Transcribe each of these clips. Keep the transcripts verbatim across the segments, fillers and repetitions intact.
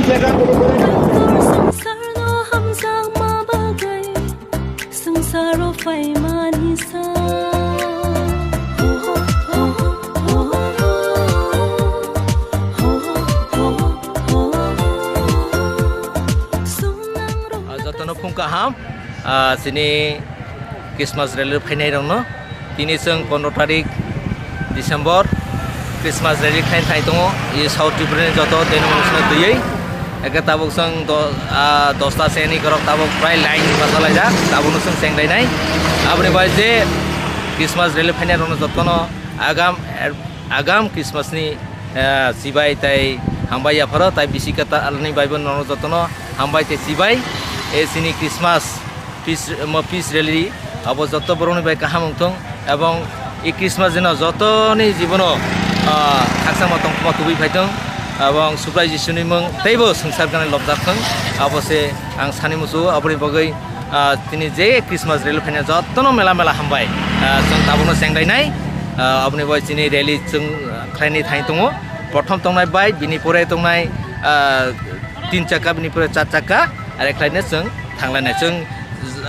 Swngsarno hamjakma bagwi swngsaro phaimani sa. Jotono phung kaham, ah, chini Christmas rally phainai rokno. Tini chwng pondro tarik December Christmas rally khlai thai tongo. I South Tripura ni joto denomination no twiwi. Eke tabuk chwng do-, ah, dosta se ni korok tabuk prai line ni bachalaijak. Tabukno chwng chenglainai. Aboni bai je Christmas rally phainai rokno jotono agam, agam Christmas ni, ah, chibai tai hambai yapharo tai bisi kwtal ni bai bo nono jotono hambai tei chibai. E chini Christmas peace, mo peace rally abo joto borokni bai kaham wngthung ebong e Christmas dino jotoni jibono, ah, khakchangma tongthokma tubui phaithung ebong Subrai Jisuni mung teibo swngchar gwnai lobjak thung abo se ang sani muchungo. Aboni bagwi, ah, tini je Christmas rally phaina jotono mela mela hambai, ah, chwng tabukno chenglainai, ah, aboni bagwi chini rally chwng, ah, khlainai thai tongo. Prothom tongnai bike, bini pore tongnai, ah, tin chakka, bini pore char chakka, are khlaina chwng thanglainai. Chwng,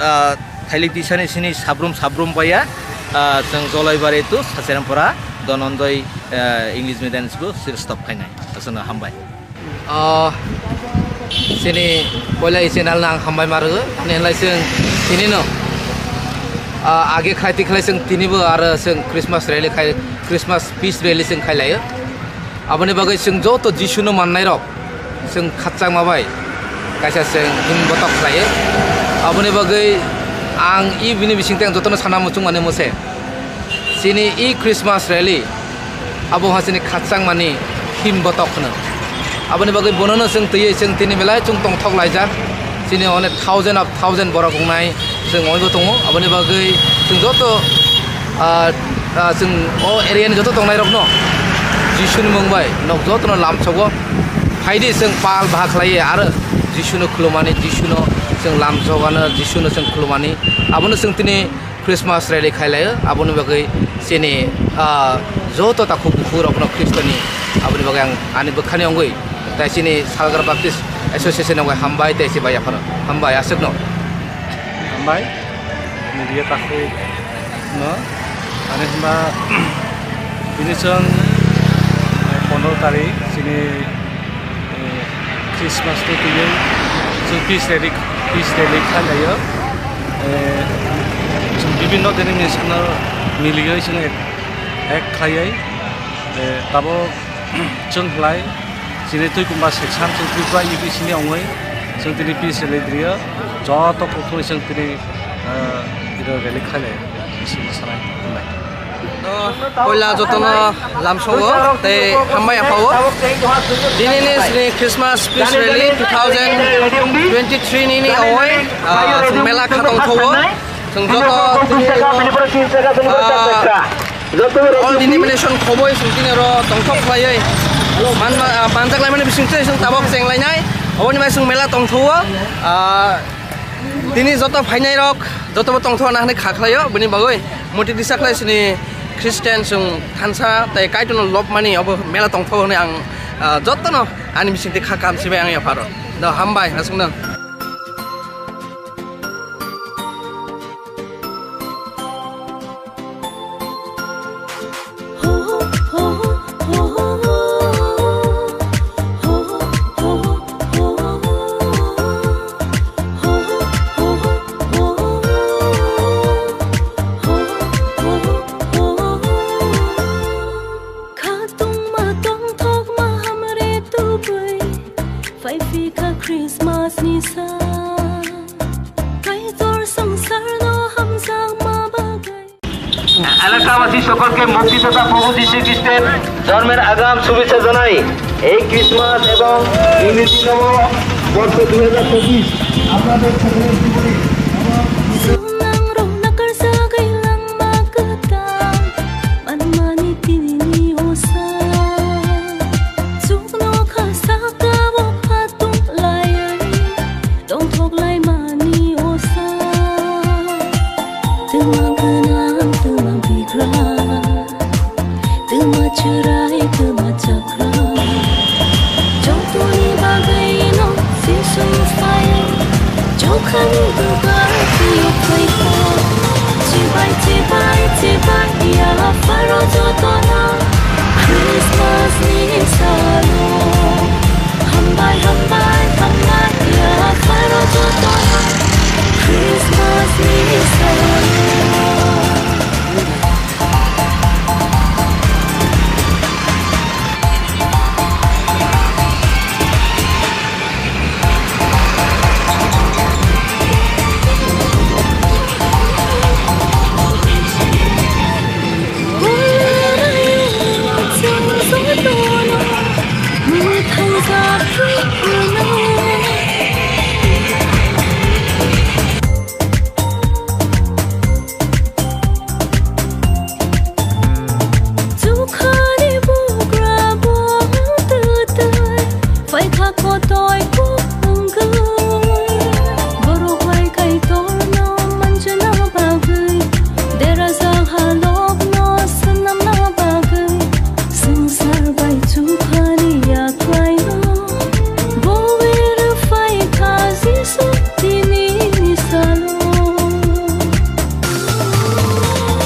ah, Thailik tisani sini sabrum sabrum paiya, ah, chwng Jolaibari to Sacherampura, Dhananjay, ah, English Medium School, sir stop khainai. Aswkno hambai. Ah, sini poila i channel nang hambai maru, ani lai chwng tini no, ah, age khai tikhlai chwng tini bo aro chwng Christmas rally khai, Christmas peace rally chwng khai laio. Aboni bagwi chwng joto Jisuno mannai rok chwng khakchangma bai kaisa chwng him botok khlaio. Aboni bagwi ang i bini bisingtwi ang jotono sana muchung mani mose. Chini i Christmas rally abo ha chini khakchangmani him botok hwno. Aboni bagwi bonono chwng twiwi chwng tini belai chwng tongthok laijak. Chini onek thousand of thousand borok wngnai chwng oibo tongo. Aboni bagwi chwng joto, ah, ah, chwng o area ni joto tongnairokno Jisuni mung bai nok jotono lamsogo. Phaidi chwng pal baha khlaiwi aro Jisuno khulumani, Jisuno chwng lamsogano, Jisuno chwng khulumani. Abono chwng tini Christmas rally khai laio, aboni bagwi chini, ah, joto takhuk bukhuk rokno Khristoni aboni bagwi ang ani bwkhani wngwi tai chini Salgar Baptist Association wngwi hambai tei chibai yaphano hambai aswkno. Hambai media takhuk no, ani hwnba bini chwng pondro tarik chini eh, Christmas ni twi chwng peace rally, peace rally khlaio. Eh, chwng bibinno denomination no miliwi chwng ek, ek khlaiwi, eh, tabuk chwng khlai chini twi kumba section chwng Tripura U P C ni ongwi chwng tini peace rally rio joto kokthumwi chwng tini, eh, iro rally khlaio. Sini sanai hwnbai. Poila jotono lamsogo tei hambai aphao. Dinini sini Christmas Peace Rally two thousand twenty-three nini awai, ah, mela khatong thogo. Chwng joto tini, ah, all denomination khoboi chwng tini oro tongthok khlaiwi manma, ah, manjak laimani bisingtwi chwng tabok chenglainai. Oboni bai chwng mela tongthogo. Ah, Tini joto phainai rok, joto bo tongthok na hinwi kha khlaio, bini bagwi muti disa khlai sini Christian chwng thansa tei Kaitorno lobmani obo mela tongthok hinwi ang, ah, jotono ani bisingtwi kha kaham sibai ang yapharo. Do hambai, aswkno. Khatungma tongthokma hamre tubui, phai phikha Christmas ni sa. Kaitor swngcharno hamjakma bagwi. এলাকাবাসী সকলকে মুক্তি তথা প্রভু যীশু খ্রিস্টের জন্মের আগাম শুভেচ্ছা জানাই। এই ক্রিসমাস এবং ইংরেজি নববর্ষ দুই হাজার পঁচিশ আপনাদের সকলের জীবনে Swnang rok nakarjagwi langma kwtal manmani tini osa. Chukno kha saka o phatung laiwi tongthok laimani osa. Twma gwnang, twma bigra, twma chwrai, twma chakra. Jotoni bagwi Kani dugar tiyok twi kha. Chibai, chibai, chibai ya pharo jotono Christmas ni salo. Hambai, hambai, hambai ya pharo jotono Christmas ni salo. Chukhani bugra bo twtwi, phaikha kotoi kuk wngwi. Borok bai Kaitorno manjana bagwi, derajak halokno swnamna bagwi, swngchar bai chukhani yaklaino. Bo wer phaikha Jisu tini ni salo.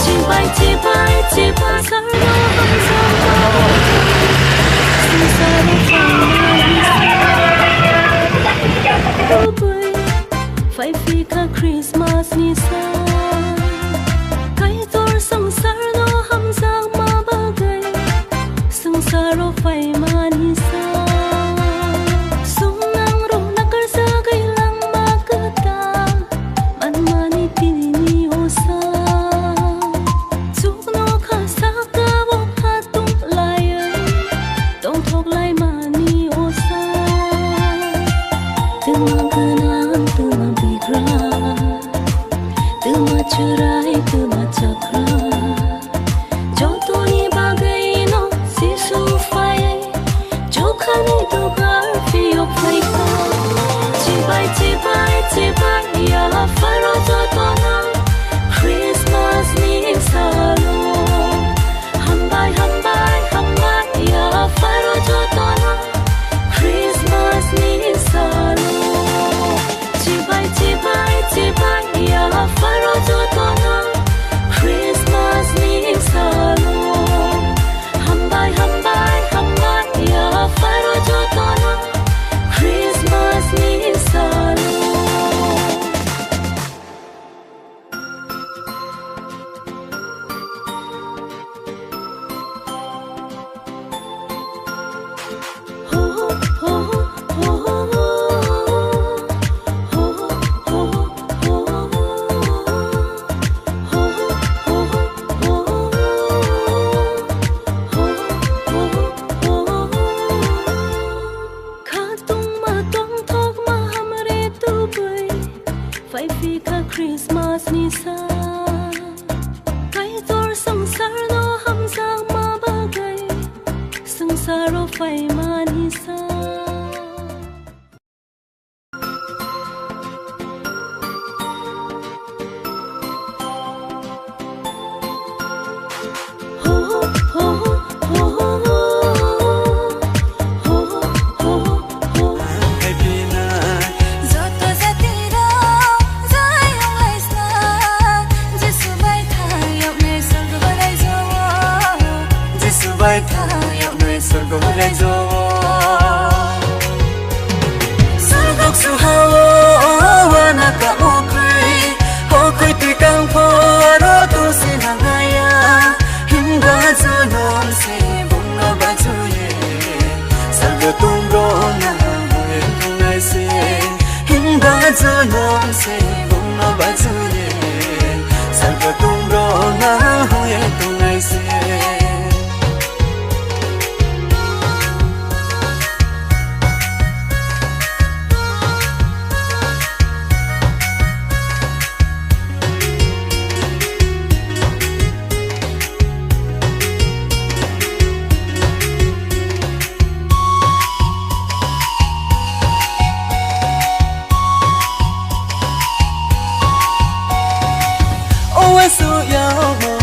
Chibai, chibai, chibai, sarno hamjakma. Swngcharo phaimani sal. Phaiphi kha Christmas ni sal. Kaitor swngcharno hamjakma bagwi. Swngcharo phaimani sal. Sumnang rok nakarjagwi langma kwtal. Manmani tini o sal. Chukno kha saka o khatung laiwi. Tongthok laimani o sal. Twma gwnang, twma bigra. Twma chwrai, twma chakra. Jotoni bagwino Jisu phai, chukhani dugar phiyok phaikha. Chibai, chibai, chibai ya pharo jotono Christmas ni salo. Hambai, hambai, hambai ya pharo jotono Christmas ni salo. Chibai, chibai, chibai ya pharo jotono Christmas ni salo. Hambai, hambai, hambai ya pharo jotono Christmas ni salo. Khatungma tongthokma hamre tubui. Phaiphi kha Christmas ni sal, Kaitor swngcharno hamjakma bagwi, swngcharo phaimani sal. Joto jatirok jai wnglaisna, Jisu bai thang yoknai sorgo raijao. Jisu bai thang yoknai sorgo raijao. Sorgok suhao wana kamo kwrwi, hokwi tikang pho aro tusi nangaya. Himba jonom se bongno bajuye, sorgo tumrok na hoi tongnai se. Himba jonom se bongno bajuye, sorgo tumrok na hoi tongnai se. Owe suya omo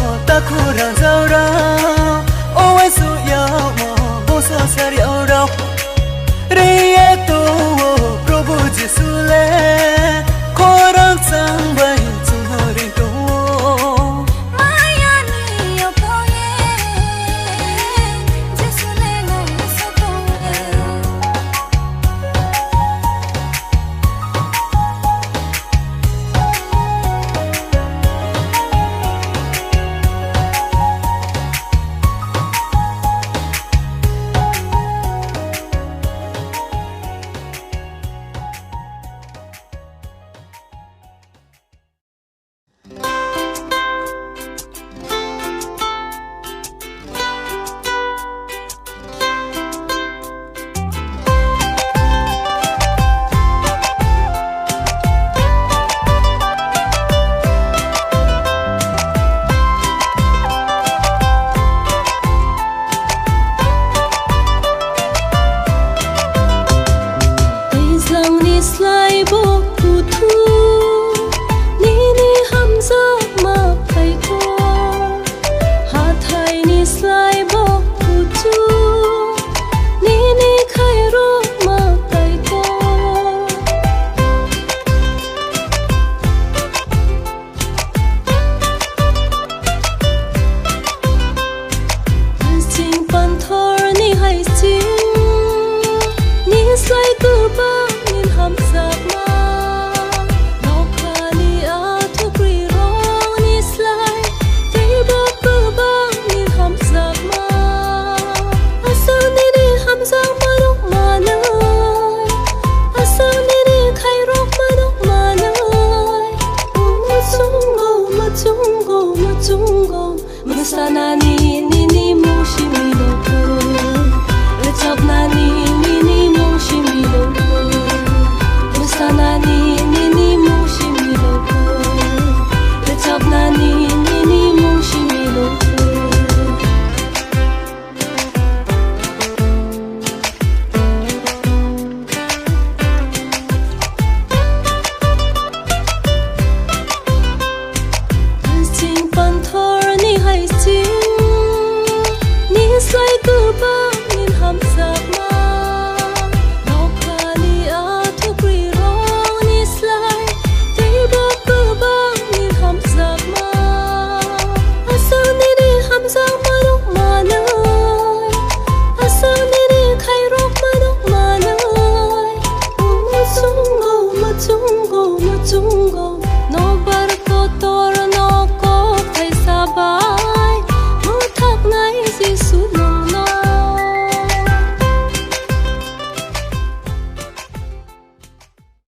Nini slai bo kuthum